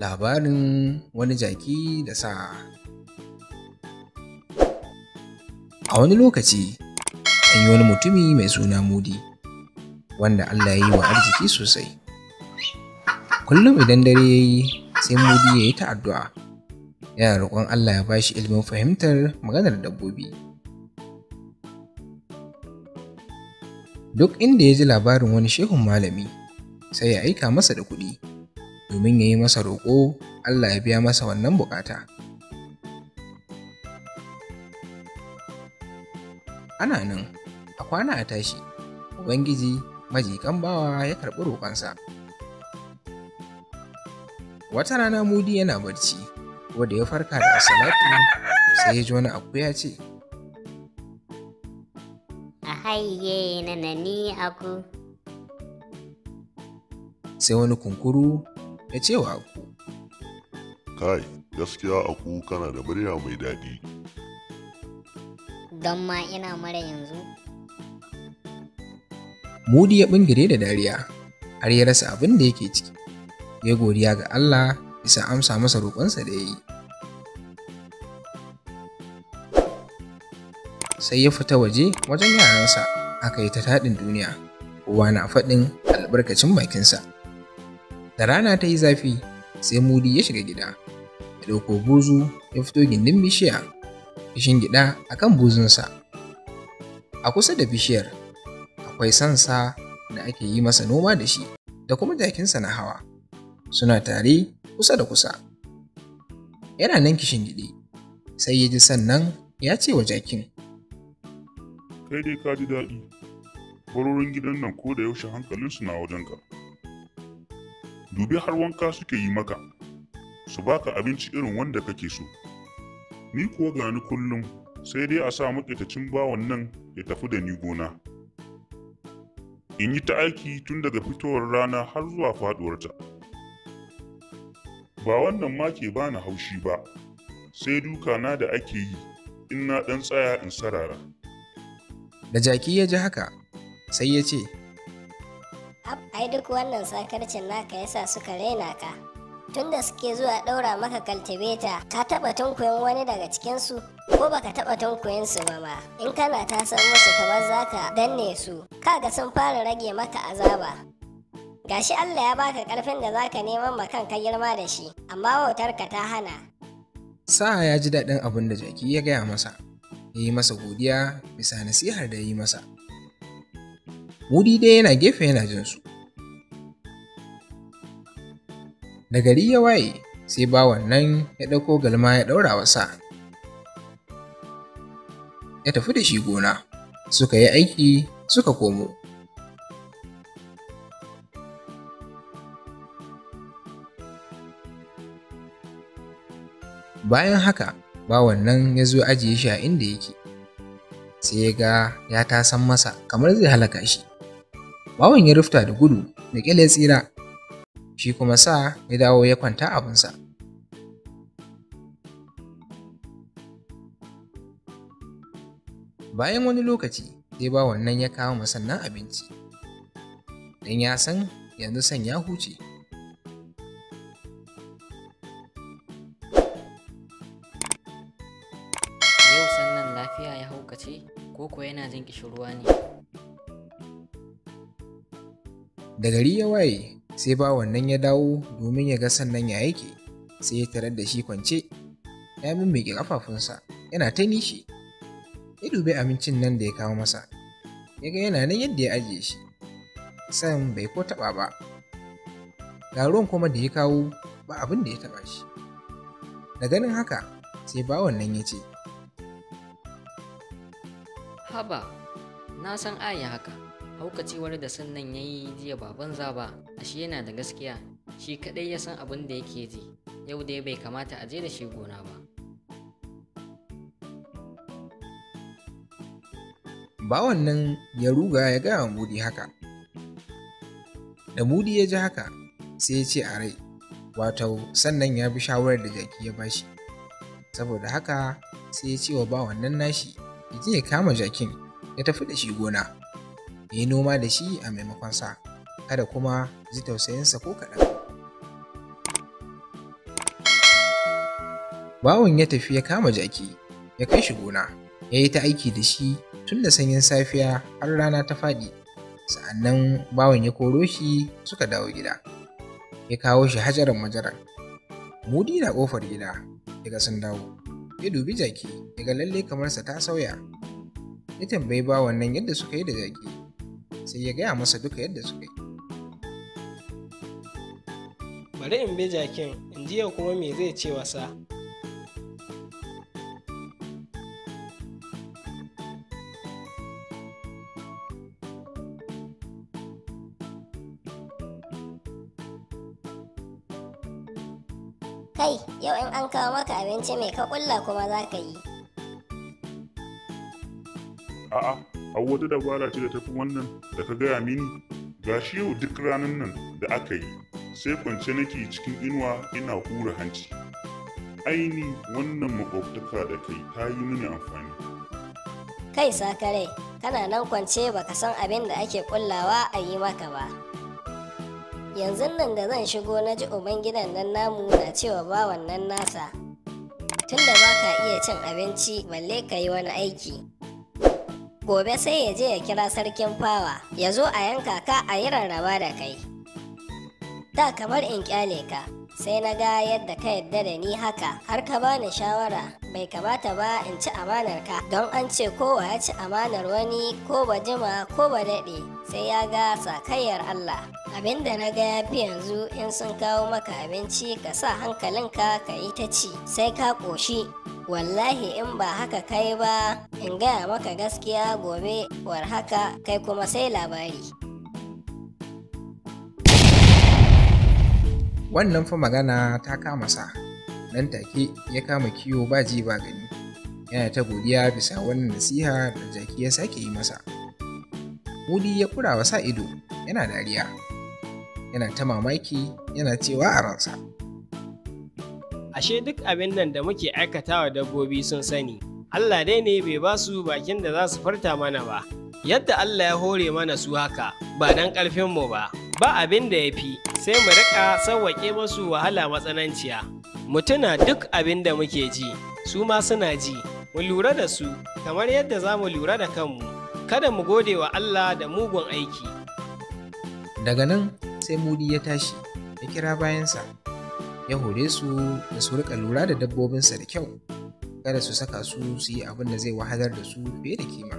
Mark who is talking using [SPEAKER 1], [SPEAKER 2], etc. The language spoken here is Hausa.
[SPEAKER 1] Labarin wani jaki da sa. A wani lokaci, an yi wani mutumi mai suna Mudi, wanda Allah ya yi wa arziki sosai. Kullum idan dare ya yi, sai Mudi ya yi ta addu'a, yana roƙon Allah ya ba shi ilimin fahimtar maganar dabbobi. Duk inda ya ji labarin wani shehun malami, sai ya aika masa da kuɗi, domin ya yi masa roƙo Allah ya biya masa wannan buƙata. Ana nan, a kwana a tashi, Ubangiji majiƙan bawa ya karɓi roƙonsa. Wata rana Mudi yana barci, ko da ya farka da assalatu sai ya ji wani aku ya ce,
[SPEAKER 2] A hayye na nani aku.
[SPEAKER 1] Sai wani kunkuru ya ce wa aku,
[SPEAKER 3] Kai, gaskiya aku kana da murya mai daɗi.
[SPEAKER 2] Don ma ina mura yanzu.
[SPEAKER 1] Mudi ya bingire da dariya har ya rasa abin da yake ciki. Ya godiya ga Allah bisa amsa masa roƙonsa da ya yi. Sai ya fita waje wajen yaransa aka yi ta taɗin duniya, kowa na faɗin albarkacin bakinsa. Da rana ta yi zafi, sai Mudi ya shiga gida, ya ɗauko buzu ya fito gindin bishiya, ya shingiɗa a kan buzunsa. A kusa da bishiyar akwai sansa da ake yi masa noma da shi da kuma jakinsa na hawa, suna tare kusa da kusa. Yana nan kishingiɗe, sai ya ji sannan ya ce wa jakin,
[SPEAKER 3] Kai dai ka ji daɗi. Barorin gidan nan ko da yaushe hankalinsu na wajenka. Dubi har wanka suke yi maka, su baka abinci irin wanda kake so. Ni kuwa gani kullum sai dai a sa maƙetacin bawan nan ya tafi da ni gona. In yi ta aiki tun daga fitowar rana har zuwa faɗuwarta. Ba wannan ma ke bani haushi ba, sai duka na da ake yi in na ɗan tsaya in sarara.
[SPEAKER 1] Da jaki ya ji haka, sai ya ce,
[SPEAKER 4] Ab, ai duk wannan sakarcin naka yasa suka raina ka. Tunda suke zuwa ɗaura maka kaltibeta, ka taɓa tunkuyin wani daga cikinsu ko baka taɓa tunkuyin su ba ma. In kana tasan musu kamar zaka danne su, kaga sun fara rage maka azaba. Gashi Allah ya baka ƙarfin da zaka neman ma kanka girma da shi, amma wautarka ta hana.
[SPEAKER 1] Sa ya ji daɗin abin da jaki ya gaya masa, ya yi masa godiya bisa nasihar da ya yi masa. Mudi dai yana gefe yana jin su. Da gari ya waye, sai bawan nan ya ɗauko galma ya ɗaura wa sa. Ya tafi da shi gona, suka yi aiki suka komo. Bayan haka, bawan nan ya zo ajiye shi a inda yake, sai ya ga ya tasan masa kamar zai halaka shi. Bawan ya rufta da gudu da ƙyal ya tsira, shi kuma sa ya dawo ya kwanta abinsa. Bayan wani lokaci, sai bawan nan ya kawo ma sannan abinci, don ya san yanzu san ya huce.
[SPEAKER 5] Yau sannan lafiya ya haukace ko ko yana jin ƙishirwa ne.
[SPEAKER 1] Da gari ya waye, sai bawan nan ya dawo domin ya ga sannan ya yake, sai ya tarar da shi kwance, ya mimmiƙe ƙafafunsa, yana ta nishi. Ya dubi abincin nan da ya kawo masa, ya ga yana nan yadda ya ajiye shi, san bai ko taɓa ba. Ga ruwan kuma da ya kawo ba abin da ya taɓa shi. Da ganin haka, sai bawan nan ya ce,
[SPEAKER 5] Haba, na san aya haka. Haukacewar da sannan ya yi jiya ba banza ba, ashe yana da gaskiya, shi kaɗai ya san abin da yake ji, yau dai bai kamata a je da shi gona ba.
[SPEAKER 1] Bawan nan ya ruga ya gaya wa Mudi haka. Da Mudi ya ji haka, sai ya ce a rai, wato sannan ya bi shawarar da jaki ya bashi. Saboda haka sai ya ce wa bawan nan nashi, ya je ya kama jakin, ya tafi da shi gona, ya yi noma da shi a maimakon sa, kada kuma ji tausayinsa ko kaɗan. Bawan ya tafi ya kama jaki, ya kai shi gona, ya yi ta aiki da shi tun da sanyin safiya har rana ta faɗi. Sa'annan bawan ya koro shi suka dawo gida. Ya kawo shi hajaran majaran. Mudi na ƙofar gida, ya ga sun dawo. Ya dubi jaki, ya ga lalle kamarsa ta sauya. Ya tambayi bawan nan yadda suka yi da jaki, sai ya gaya masa duka yadda suka yi.
[SPEAKER 6] Bari in bi jakin, in ji yau kuma me zai ce wasa.
[SPEAKER 4] Kai, yau in an kawo maka abinci mai ka ƙulla kuma za ka yi.
[SPEAKER 3] A'a, har wata dabara ce da tafi wannan da ka gaya mini. Gashi yau duk ranar nan da aka yi, sai kwance nake cikin inuwa ina hura hanci. Aini wannan makwabtaka da kai ta yi mini amfani.
[SPEAKER 4] Kai sakare, kana nan kwance baka san abin da ake ƙullawa a yi maka ba. Yanzu nan da zan shigo na ji ubangidan nan namu na cewa bawan nan nasa. Tunda ba ka iya cin abinci balle ka yi wani aiki. Gobe sai ya je ya kira sarkin fawa, ya zo a yanka ka a yi rarraba da kai. Da kamar in kyale ka, sai na ga yadda ka yadda da ni haka har ka bani shawara bai kamata ba in ci amanar ka don an ce kowa ya ci amanar wani ko ba jima ko ba daɗe sai ya ga sakayyar Allah. Abinda na ga ya fi yanzu in sun kawo maka abinci ka sa hankalinka ka yi ta ci sai ka ƙoshi. Wallahi in ba haka kai ba in gaya maka gaskiya gobe war haka kai kuma sai labari.
[SPEAKER 1] Wannan fa magana ta kama sa, nan take ya kama kiwo ba ji ba gani, yana ta godiya bisa wannan nasiha da jaki ya sake yi masa. Mudi ya kura wa sa ido yana dariya, yana ta mamaki yana cewa a ransa.
[SPEAKER 6] Ashe duk abin nan da muke aikatawa dabbobi sun sani. Allah dai ne bai ba su bakin da za su furta mana ba. Yadda Allah ya hore mana su haka, ba dan ƙarfinmu ba. Ba abin da ya fi, sai mu riƙa sawwaƙe masu wahala matsananciya. Mu tuna duk abin da muke ji, su ma suna ji. Mu lura da su, kamar yadda za mu lura da kanmu. Kada mu gode wa Allah da mugun aiki.
[SPEAKER 1] Daga nan sai Mudi ya tashi, ya kira bayansa, ya hore su da su riƙa lura da dabbobinsa da kyau, kada su saka su su yi abin da zai wahalar da su fiye da kima.